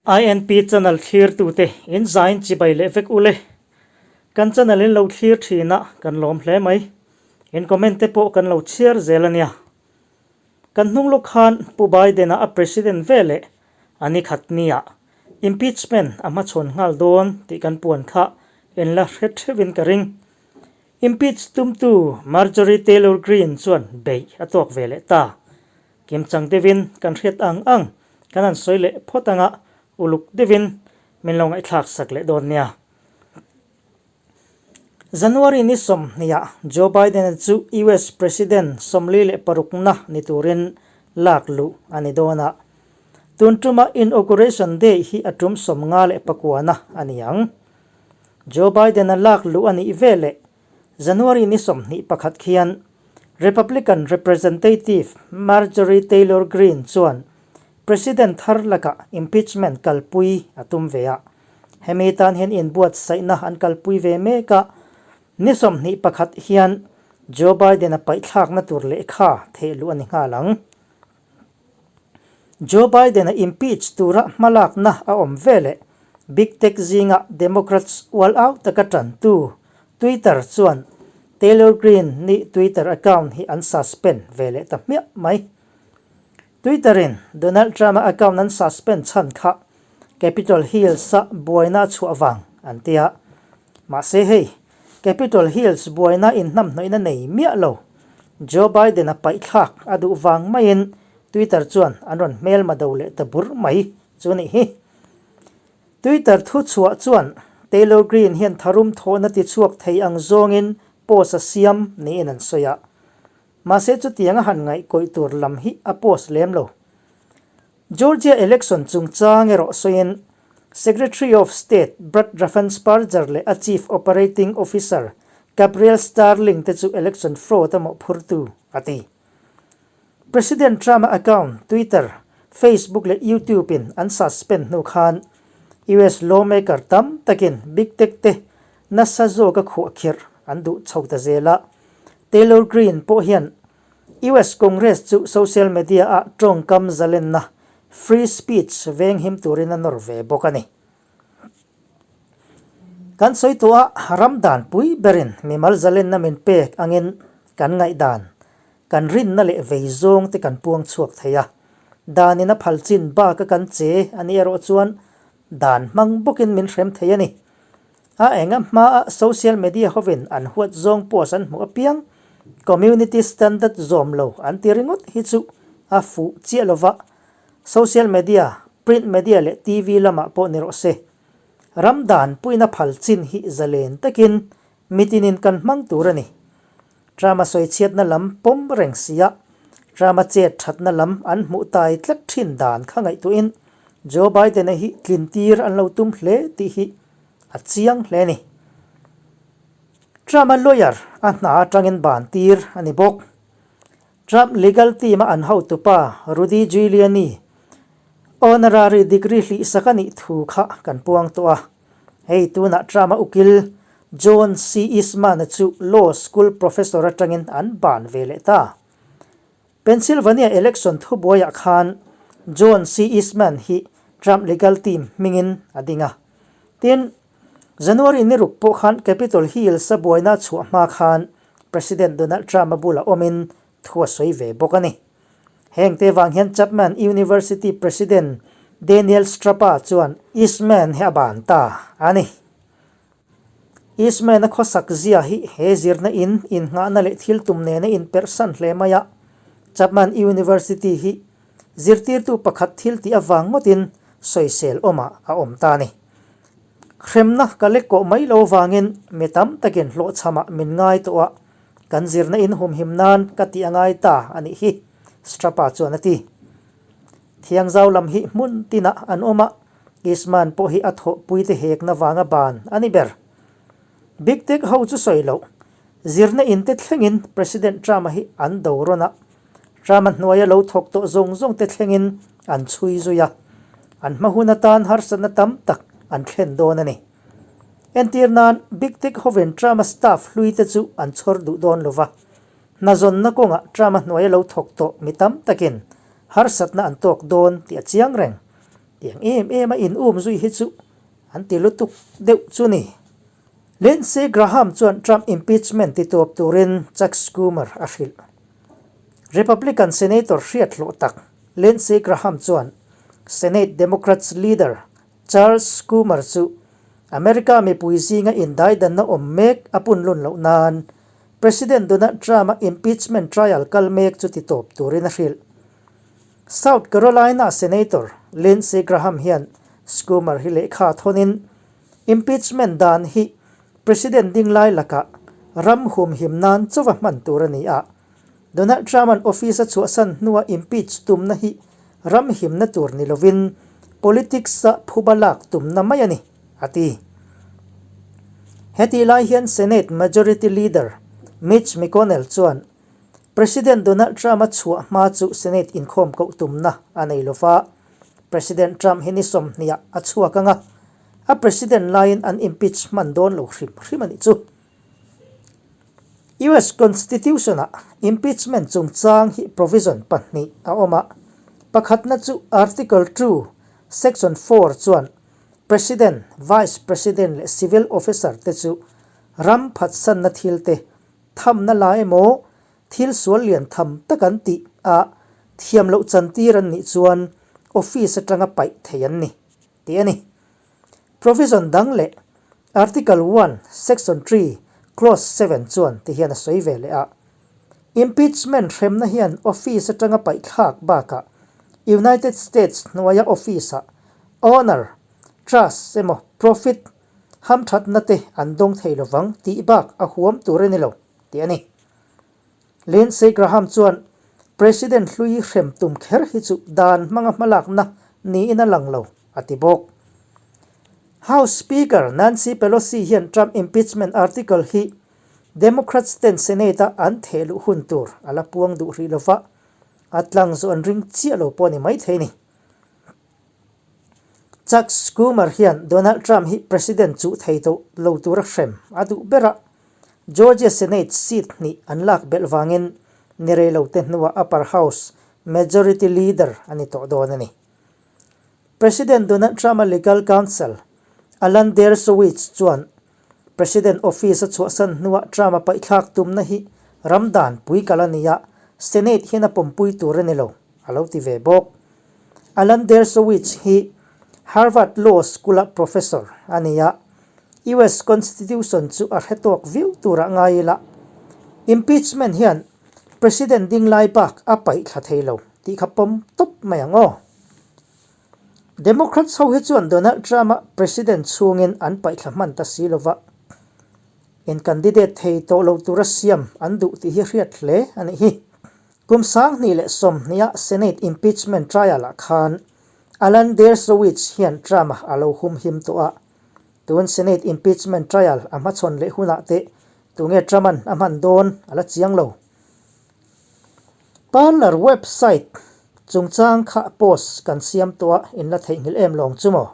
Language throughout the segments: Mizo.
INP channel thlirtute in zain chibai leh vek ule. Kan channel in lo thlir thin a, kan lawm hle mai. In comment te pawh kan lo chhiar zel a nia. Kan hnung lawk khan Pu Biden-a a president ve leh a ni khat nia impeachment a hmachhawn nghal dawn tih kan puan kha en la hre theuhin ka ring. Impeach tumtu Marjorie Taylor Greene chuan beih a tawk ve leh ta. Kimchang deuhin kan hriat ang ang kan han sawi leh phawt anga uluk deuhin min lo ngaihthlak sak leh dawn nia. January ni sawmhniah Joe Biden-a chu US President 46na ni turin lak luh a ni dawn a. Tun tuma Inauguration Day hi a tum 59na a ni ang. Joe Biden-a lak luh a nih veleh January ni 21 khian Republican Representative Marjorie Taylor Greene chuan President thar lakah impeachment kalpui a tum ve a. Hemi tan hian inbuatsaihna an kalpui ve mek a, ni 21 hian Joe Biden-a paihthlakna tur lehkha thehluh a ni nghal ang. Joe Biden-a impeach tura hmalakna a awm veleh Big Tech zinga Democrats ual au taka tantu Twitter chuan Taylor Greene ni Twitter account hi an suspend ve leh ta hmiah mai. Twitter-in Donald Trump-a account an suspend chhan kha Capitol Hills-a buaina a chhuah vang an ti a. Mahse hei, Capitol Hills buaina inhnamhnawihna nei miah lo, Joe Biden-a paihthlak a duh vang maiin Twitter chuan an rawn hmelma do leh ta bur mai chu nih hi. Twitter thuchhuah chuan Taylor Greene hian tharum thawhna tichhuak thei ang zawngin post a siam niin an sawi a. Mahse chutiang a han ngaihkawih tur lam hi a post lem lo. Georgia election chungchang erawh sawiin Secretary of State Brad Raffensperger leh a Chief Operating Officer Gabriel Sterling te chu election fraud a mawhphurtu a ti. President Trump-a account Twitter, Facebook leh YouTube in an suspend hnu khan US lawmaker tam takin Big Tech te nasa zawka khuahkhirh an duh chho ta zel a. Taylor Greene pawh hian US Congress chu social media ah tawngkam zalenna, free speech, veng him turin a nawr ve bawk a ni. Kan sawi tawh a, ram dan pui berin mimal zalenna min pek angin kan ngaihdan, kan rinna leh vei zawng te kan puang chhuak thei a. Danin a phal chin bak a kan che a nih erawh chuan dan hmang bawkin min hrem thei a ni. A enga hmaa social media hovin an huat zawng post an hmuh apiang community standard zawm lo an ti ringawt hi chu a fuh chiah lova, social media, print media leh TV lamah pawh ni rawh se. Ram dan puina phal chin hi zalen takin mitinin kan hmang tur a ni. Trump-a sawichhiatna lam pawm reng sia, Trump-a chet thatna lam an hmuh tai tlat thin dan kha ngaihtuahin Joe Biden-a hi tlin tir an lo tum hle tih hi a chiang hle a ni. Trump-a lawyer a hna atangin ban tir a ni bawk. Trump legal team-a an hotupa Rudy Giuliani honorary degree hlihsak a nih thu kha kan puang tawh a. Hei tunah Trump-a ukil John C. Eastman-a chu law school professor atangin an ban ve leh ta. Pennsylvania election thubuaiah khan John C. Eastman hi Trump legal team hmingin a ding a. Tin, January ni ruk pawh khan Capitol Hill-a buaina chhuah hma khan President Donald Trump-a bulah awmin thu a sawi ve bawk a ni. Heng te vang hian Chapman University President Daniel Strapa chuan Eastman hi a ban ta a ni. Eastman-a khawsak zia hi he zirna in innghahna leh thil tum nena inperhsan hle mai a. Chapman University hi zirtirtu pakhat thil tih avang ngawtin sawisel awmah a awm ta a ni. Hremna ka lek kawh mai lo vangin mi tam takin hlawhchhamah min ngai tawh a, Kan zirna in humhim nan ka tih a ngai ta a nih hi, Strapa chuan a ti. Thiangzau lam hi hmun tinah an awm a, Eastman pawh hi a thawhpuite hekna vanga ban a ni ber. Big Tech ho chu sawi loh, zirna in te thlengin President Trump-a hi an do rawn a, Trump-a hnuaia lo thawk tawh zawng zawng te thlengin an chhui zui a, an hma hun atan harsatna tam tak an thlen dawn a ni. Entir nan, Big Tech hovin Trump-a staff hlui te chu an chhawr duh dawn lo va. Hnazawnna kawngah Trump-a hnuaia lo thawk tawh mi tam takin harsatna an tawk dawn tih a chiang reng. Tiang em em a in um zui hi chu an ti lutuk deuh chu ni. Lindsey Graham chuan Trump impeachment ti tawp turin Chuck Schumer a hrilh. Republican Senator hriat hlawh tak Lindsey Graham chuan Senate Democrats leader Charles Schumer chu America mipui zinga indaidanna awm mek a punlun loh nan President Donald Trump-a impeachment trial kal mek chu ti tawp turin a hrilh. South Carolina Senator Lindsey Graham hian Schumer hi lehkha thawnin impeachment dan hi President dinglai lakah ram humhim nan chauva hman tur a ni a, Donald Trump-a'n office a chhuahsan hnua impeach tumna hi ram himna tur ni lovin politics-a phuba lak tumna mai a ni, a ti. Hetih lai hian Senate Majority Leader Mitch McConnell chuan President Donald Trump-a chhuah hma chu Senate inkhawm koh tumna a nei lova, President Trump hi ni sawmhniah a chhuak ang a, a President laiin an impeach hman dawn lo hrim hrim a nih chu. US Constitution-ah impeachment chungchang hi provision pahnih a awm a, pakhatna chu Article ii, Section iv chuan President, Vice President leh civil officer te chu ram phatsanna thil te thamna la emaw thil sual lian tham tak an tih a thiam loh chantir an nih chuan office atanga paih thei an ni tih a ni. Provision dang leh Article one, Section three, Clause seven chuan ti hian a sawi ve leh a. Impeachment hremna hian office atanga paihthlak bakah United States hnuaia office-ah honor, trust emaw profit hamthatna te an dawng thei lovang tih bak a huam tur a ni lo tih a ni. Lindsey Graham chuan President hlui hrem tum kher hi chu dan hmanga hmalakna niin a lang lo, a ti bawk. House Speaker Nancy Pelosi hian Trump impeachment article hi Democrats ten Senate-a an theh luh hun tur a la puang duh rih lova, a tlang zawh an ring chiah lo pawh a ni maithei a ni. Chuck Schumer hian Donald Trump hi President chuh thei tawh lo tura hrem a duh ber a, Georgia Senate seat hnih an lak belh vangin ni rei lo te hnuah Upper House Majority Leader a ni tawh dawn a ni. President Donald Trump-a legal counsel Alan Dershowitz chuan President office a chhuahsan hnuah Trump-a paihthlak tumna hi ram dan pui kal a ni a, Senate hian a pawmpui tur a ni lo, a lo ti ve bawk. Alan Dershowitz hi Harvard Law School-a professor a ni a, US Constitution chu a hre tawk viau turah ngai ila, impeachment hian President ding lai bak a paih thla thei lo tih kha pawm tawp mai ang aw. Democrats ho hi chuan Donald Trump-a President chhungin an paih thla hman ta si lova, in candidate thei tawh lo tura siam an duh tih hi hriat hle a nih hi. Kum 2020-a Senate impeachment trial-ah khan Alan Dershowitz hian Trump-a a lo humhim tawh a, tun Senate impeachment trial a hmachhawn leh hunah teh tunge Trump-a'n a hman dawn a la chiang lo. Parler website chungchang kha post kan siam tawh a, in la theihnghilh em lawng chu maw?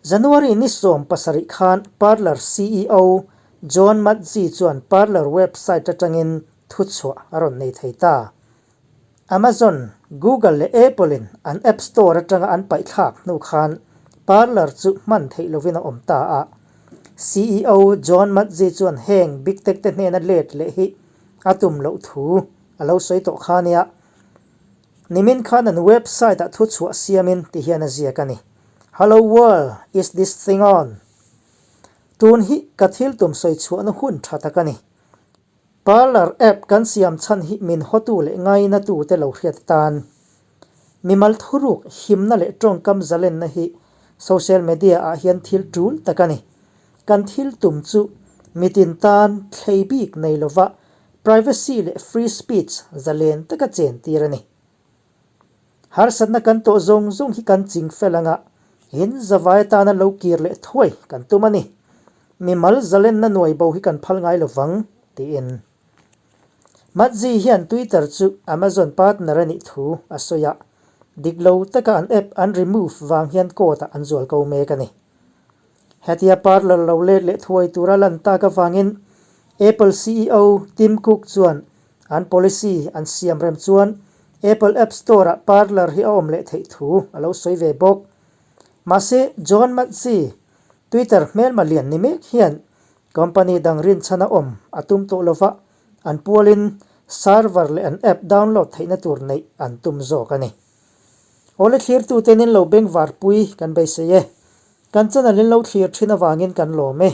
January ni 17 khan Parler ceo John Matze chuan Parler website atangin thuchhuah a rawn nei thei ta. Amazon, Google leh Apple in an app store atanga an paihthlak hnu khan Parler chu hman theih lovin a awm ta a. Ceo John Matze chuan heng big tech te hnena let leh hi a tum loh thu a lo sawi tawh kha nia. Nimin khan an website ah thuchhuah siamin ti hian a ziak a ni, Hello world, is this thing on? Tun hi ka thil tum sawi chhuahna hun tha tak a ni. Parler app kan siam chhan hi min hawtu leh ngainatu te lo hriat atan. Mimal thuruk himna leh tawngkam zalenna hi social media ah hian thil tul tak a ni. Kan thil tum chu mitin tan thlei bik nei lova privacy leh free speech zalen taka chen tir a ni. Harsatna kan tawh zawng zawng hi kan ching fel anga in zavai atana lo kir leh thuai kan tum a ni. Mimal zalenna nuai bo hi kan phal ngai lo vang, tiin. Matzi hian Twitter chu Amazon partner a nih thu a sawi a, dik lo taka an app an remove vang hian court-ah an zual ko mek a ni. Hetia parlour lo let leh thuai tura lan tak avangin Apple ceo Tim Cook chuan an policy an siam rem chuan Apple App Store-ah Parler hi a awm leh theih thu a lo sawi ve bawk. Mahse, John Matze, Twitter hmelma lian ni mek hian company dang rinchhan a awm a tum tawh lova, an pualin server leh an app download theihna tur neih an tum zawk a ni. Awle thlirtute nin lo bengvarpui kan beisei e. Kan channel in lo thlir thin avangin kan lawm e.